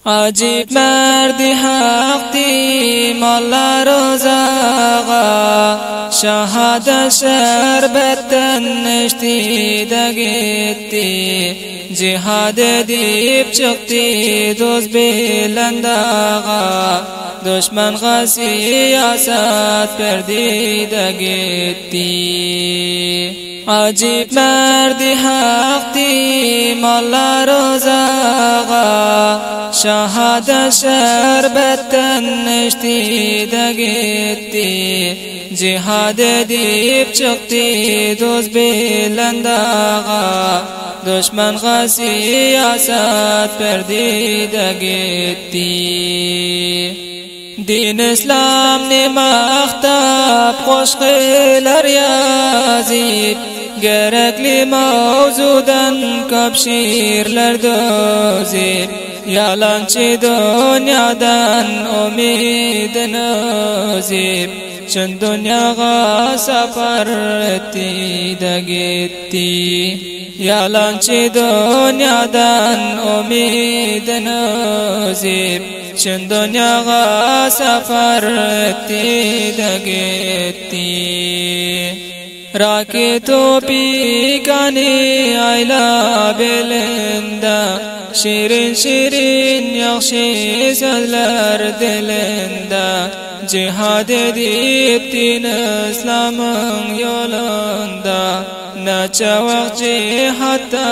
Ajyp merdi hakdy Molla Rozaga, Şahadat şerbetden içdi-de gitdi. Jihad edip çykdy dost bilen daga, Duşmanga syýasat berdi-de gitdi. Ajyp merdi hakdy Molla Rozaga, Şahadat şerbetden içdi-de gitdi. Jihad edip çykdy dost bilen daga, Duşmanga syýasat berdi-de gitdi. Din Islamny magtap goşgylar ýazyp, Gerekli mowzudan köp şiirler düzüp, Ýalançy dünýadan umydyn üzüp, Çyn dünýaga sapar etdi-de gitdi. Ýalançy dünýadan umydyn üzüp, Çyn dünýaga sapar etdi-de gitdi. Raki topikany aýlap elinde, Şirin-şirin ýagşy sözler dilinde, Jihad edip din-yslamyň ýolunda, Näçe wagt jihatda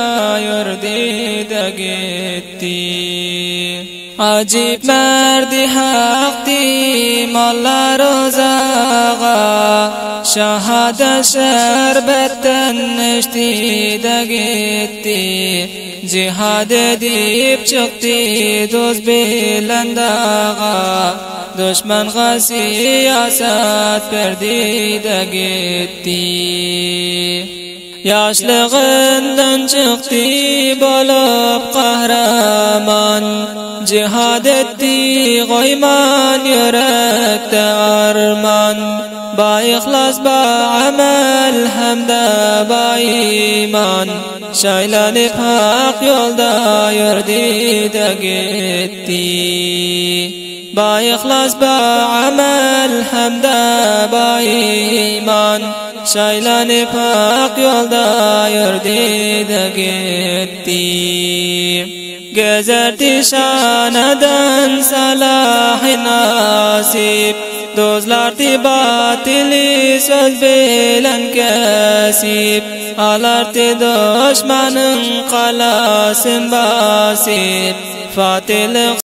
ýördi-de gitdi. Ajyp merdi hakdy Molla Rozaga, Şahadat şerbetden içdi-de gitdi. Jihad edip çykdy dost bilen daga, Duşmanga syýasat berdi-de gitdi. Ýaşlygyndan çykdy bolup gahraman, Jihad etdi goýman ýürekde arman, Ba yhlas ba amel hem-de ba iman, Şaýlanyp hak ýolda ýördi-de gitdi. Ba yhlas ba amel hem-de ba iman, Şaýlanyp hak ýolda ýördi-de gitdi. Gezerdi şanadan salahy nasyp, Dozlardy batyly söz bilen kesip, Alardy duşmanyň galasyn basyp, Fatylyk.